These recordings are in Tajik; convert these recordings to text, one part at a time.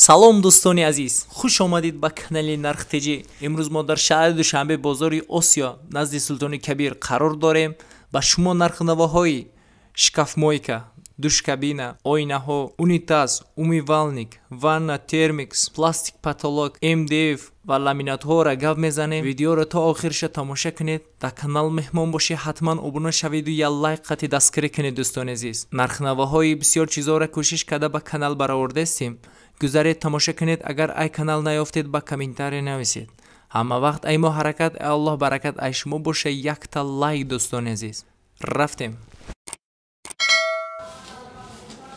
Салом дӯстони азиз, хуш омадед ба канали Нарх ТЖ. Имрӯз мо дар шаҳри Душанбе, бозори Осиё, назди Султони Кабир қарор дорем. Ба шумо нархнавоҳои шкафмойка, душкабина, оинаҳо, унитаз, умывальник, ванна, термикс, пластик потолок, МДФ ва ламинатҳоро гап мезанем. Видеоро то охирша тамоша кунед. Дар канал меҳмон бошед, ҳатман обуна шаведу я лайк қати дастгирӣ кунед. Дӯстони азиз, нархнавоҳои бисёр чизҳоро кӯшиш карда ба канал баровардастем. Гузаред, тамоша кунед. Агар ай канал наёфтед, ба комментария нависед. Ҳама вақт ай мо ҳаракат, ай Аллоҳ баракат, ай шумо боша якта лайк. Дӯстони азиз, рафтем.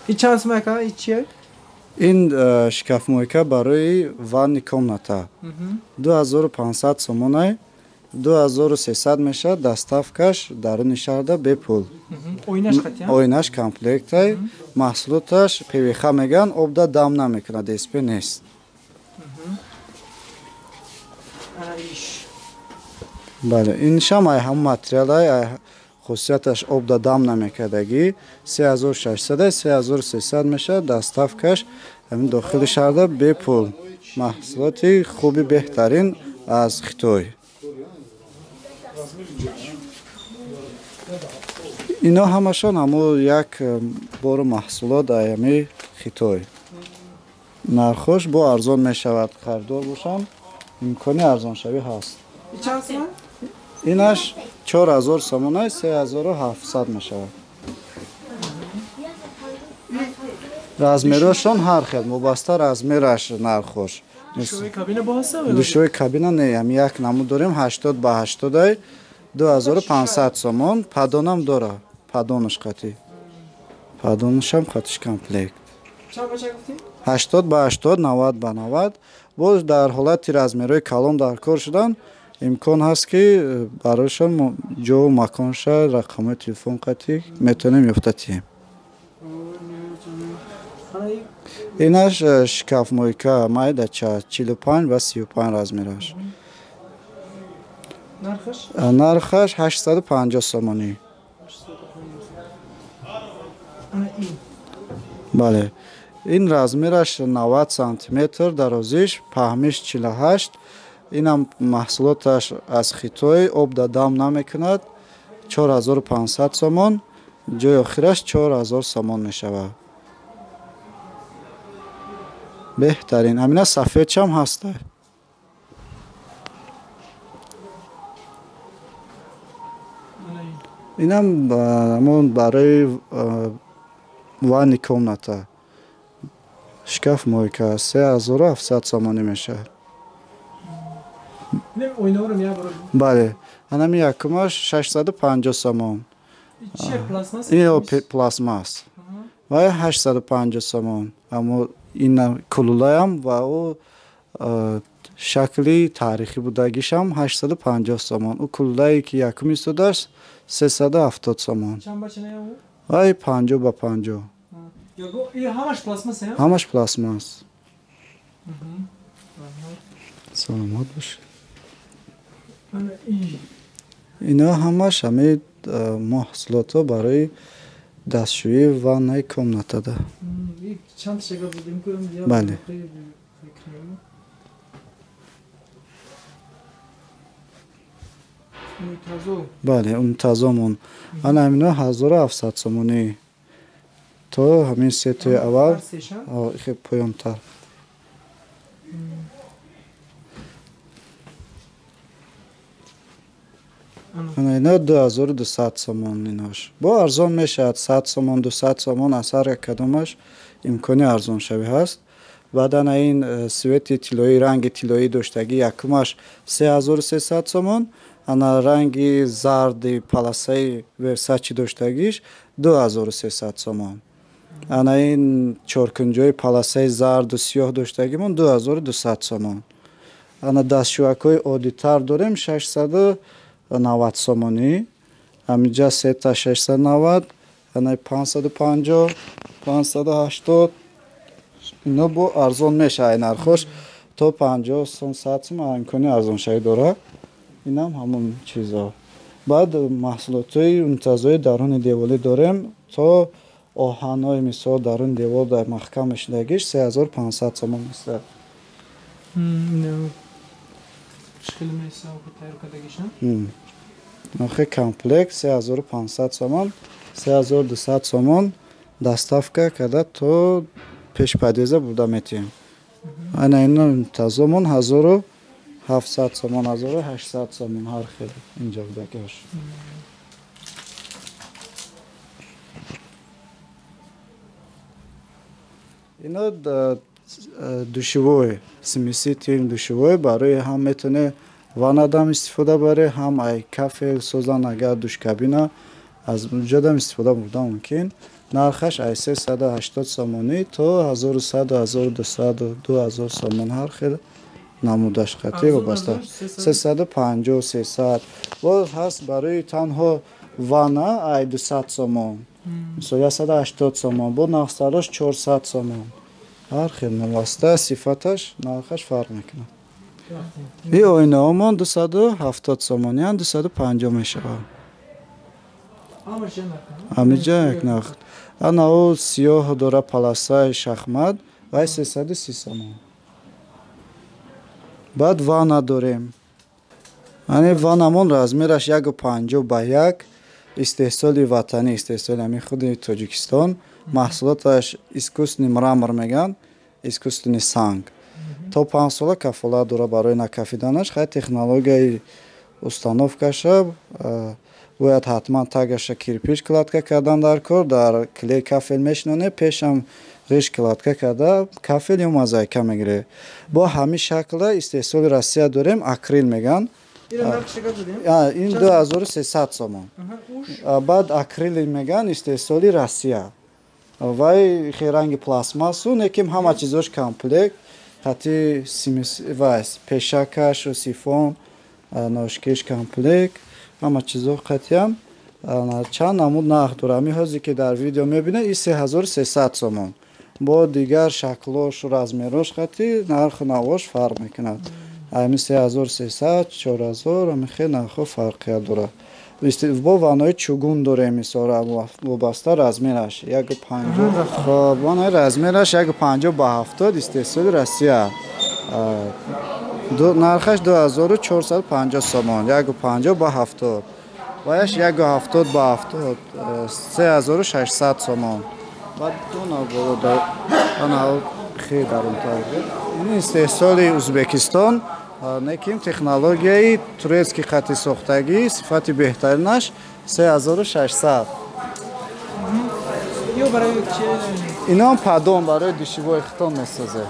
И чанд сумака? И чие? Ин шкафмойка барои ванни комната 2500 сомонай, 2300 мешавад. Доставкаш даруни шаҳрда бепул. Оинаш комплектай, маҳсулоташ ПВХ меган, обда дам намекунад, ДСП нест. Бале, иншам ай ҳам материалай, ай хусусияташ обда дам намекардагӣ. 3600, 3300 мешавад. Доставкаш ҳамин дохили шаҳрда бепул. Маҳсулоти хуби беҳтарин аз Хитой. Ино ҳамашон ҳамо як бору маҳсулот аями Хитой. Нархош бо арзон мешавад, харидор бошам имкони арзоншавӣ ҳаст. Инаш 4000 сомонай, 3700 мешавад. Размерашон ҳар хел, мобаста размераш нархош. Душевой кабина не, ҳами як намуд дорем 80 ба 80, 2500 сомон. Падонам дора, падонаш қатӣ. Падонашам қатиш комплект. 80 ба 80, 90 ба 90. Боз дар ҳолати размерҳои калон дар кор шудан имкон ҳаст, ки барояшон ҷову маконша, рақамҳои телефон қатӣ метавонем ёфта тиҳем. Инаш шкафмойка майдача 45 ба 35 размераш. Нархаш 850 сомонӣ. Бале, ин размераш 90 сантиметр, дарозиш, паҳмиш 48. Инам маҳсулоташ аз Хитой, обда дам намекунад. 4500 сомон, ҷои охираш 4000 сомон мешавад. Беҳтарин. Ҳамина сафедчам ҳаста. Инам ҳамон барои ванни комната. Шкаф мойка 3700 сомонӣ мешавад. Бале, анами якумаш 650 сомон. Ин пластмас. Ва 850 сомон. Аммо ин кулулаям ва ӯ шакли таърихӣ будагишам 850 сомон. Ӯ кулулае ки якум истодааст 370 сомон. Вай 50 ба 50. Ҳамаш пластмас. Саломат бошед. Ино ҳамаш ҳамаи маҳсулотҳо барои дастшӯӣ ваннаи комнатада. Бале. Бале, унитазомон. Ана ҳамино 1700 сомонӣ. То ҳамин сетои аввал поёнтар. Ина 2200 сомон инош. Бо арзон мешавад 100 сомон, 200 сомон, аз ҳар як кадомаш имкони арзоншавӣ ҳаст. Баъдан ин свети тиллоӣ, ранги тиллоӣ доштагӣ якумаш 3300 сомон, ана ранги зарди паласаи Версачи доштагиш 2300 сомон. Ана ин чоркунҷои паласаи зарду сиёҳ доштагимон 2200 сомон. Ана дастшӯякҳои оддитар дорем 690 сомонӣ. Ҳаминҷа сета 690, ана 550, 580. Ино бо арзон мешавад нархош то 50 сом, 100 сом имкони арзоншавӣ дорад. Инам ҳамон чизо. Баъд маҳсулотҳои унитазҳои даруни деворӣ дорем то оҳанҳои мисол дарун девор дар маҳкам мешидагиш 3500 сомон меистад. Нохи комплект 3500 сомон, 3200 сомон доставка карда то пешпадеза бурда метиҳем. Ана ино тазомон 1700 сомон, 1800 сомон ҳар хел инҷа будагиаш. Ино душевой, смеситель душевой барои ҳам метавоне ваннадам истифода баре, ҳам ай кафел созан агар душкабина аз ҷодам истифода бурда мумкин. Нархаш ай 380 сомонӣ то 1100, 1200, 2000 сомон ҳар хел намудаш қатъи вобаста. 350, 300. Боз ҳаст барои танҳо ванна ай 200 сомон. Мисол 180 сомон, бо нақстарош 400 сомон. Ҳар хел вобаста сифаташ, нархаш фарқ мекунад. И оинаҳомон 270 сомониян, 250 мешавад. Ҳамиҷа як нарх. Ана ӯ сиёҳ дора паласаи шахмат вай 330 сомон. Баъд ванна дорем. Ани ваннамон размераш 1,50 ба 1, истеҳсоли ватанӣ, истеҳсоли ҳамин худи Тоҷикистон. Маҳсулоташ искусственный мрамор мегӯянд, искусственный санг. То 5 сола кафолат дора барои накафиданаш. Хай технологияи установкаша бояд ҳатман тагаша кирпич кладка кардан дар кор, дар клей кафел мешиноне, пешам ғиш кладка карда кафел ё мозаика мегиред. Бо ҳамин шакла истеҳсоли Россия дорем, акрил мегӯянд. Ин 2300 сомон. Баъд акрил мегӯянд, истеҳсоли Россия. Вай хеле ранги пластмассу, неким ҳама чизош комплект, хати вайс пешакашу сифон, ношкиш комплект, ҳама чизо қатиям. Чанд намуд нарх дорад. Ҳамин ҳозе ки дар видео мебинед, ин 3300 сомон. Бо дигар шаклошу размерош қати нарху навош фарқ мекунад. Ҳамин 3300, 4000, ҳамин хел нархҳо фарқият дорад. Бо ваннои чугун дорем, мисол вобаста размераш 1,50. Хоб, ваннаи размераш 1,50 ба 70, истеҳсоли Россия. Нархаш 2450 сомон, 1,50 ба 70. Ваяш 1,70 ба 70, 3600 сомон. Баъд ду нав боло ана хел дарунтар. Ин истеҳсоли Ӯзбекистон, неким технологияи турецкий қати сохтагӣ, сифати беҳтаринаш 3600. Инам падон барои душевой хитон месозед.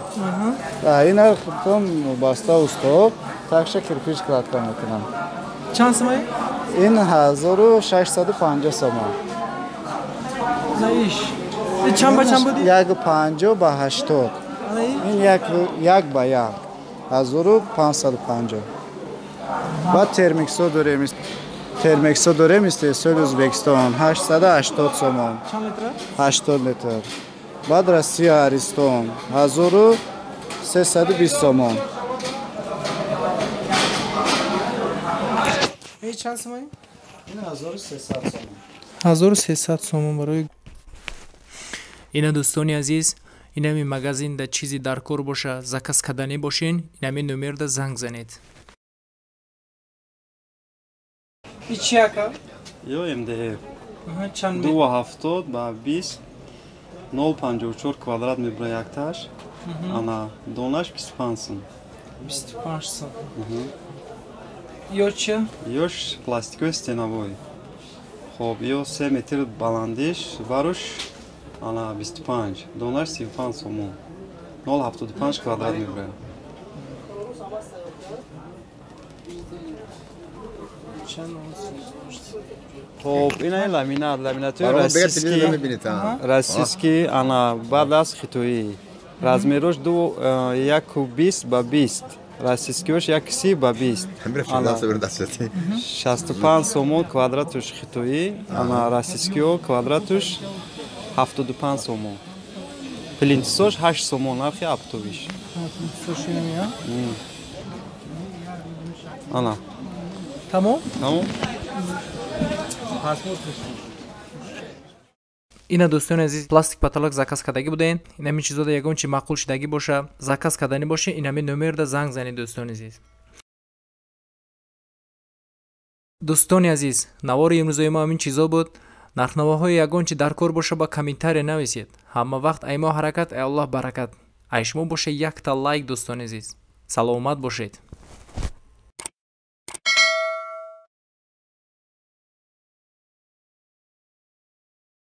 Ина хитон баста усто, такша кирпич кладка мекунам. Чанд сомон? Ин 1650 сомон. Иш. Чанд ба чанд буди? 1,50 ба 80. Ин 1 ба 1. 1550. Баъд термиксо дорем. Термиксо дорем истеҳсоли Ӯзбекистон 880 сомон. Чанд литр? 80 литр. Баъд Россия Аристон 1320 сомон. Ин чанд сомон? Ин 1300 сомон. 1300 сомон барои ина дӯстони азиз, инами магазин да чизи дар кор боша, заказ карданӣ бошен, инами номерда занг занед. И чи ака? Ё МДФ. Чанд? 2,70 ба 20, 0,54 квадрат мебра якташ. Ана донаш 25 сом. 25 сом. Ё чи? Ёш пластиковый стеновой. Хоб, ё 3 метр баландиш, варуш ана 25, донаш 35 сомон. 0,75 квадрат мебра. Хоб, ина ламинат, ламинатои российский, ана баъд аз хитоӣ. Размерош 1,20 ба 20. Российскиёш 1,30 ба 20. 65 сомон квадратуш хитоӣ, ана российскиё квадратуш 75 сомон. Плинтусош 8 сомон нархи оптовиш. Ана. Тамом? Тамом. Ина дӯстони азиз, пластик потолок заказ кардагӣ будем. Инами чизода ягон чи маъқул шудагӣ боша, заказ карданӣ боша, инами номерда занг занед, дӯстони азиз. Дӯстони азиз, навори имрӯзаи мо ҳамин чизо буд. Нархнавоҳои ягон чи дар кор боша, ба комментария нависед. Ҳама вақт ай мо ҳаракат, ай Аллоҳ баракат. Ай шумо боша якта лайк, дӯстони азиз. Саломат бошед.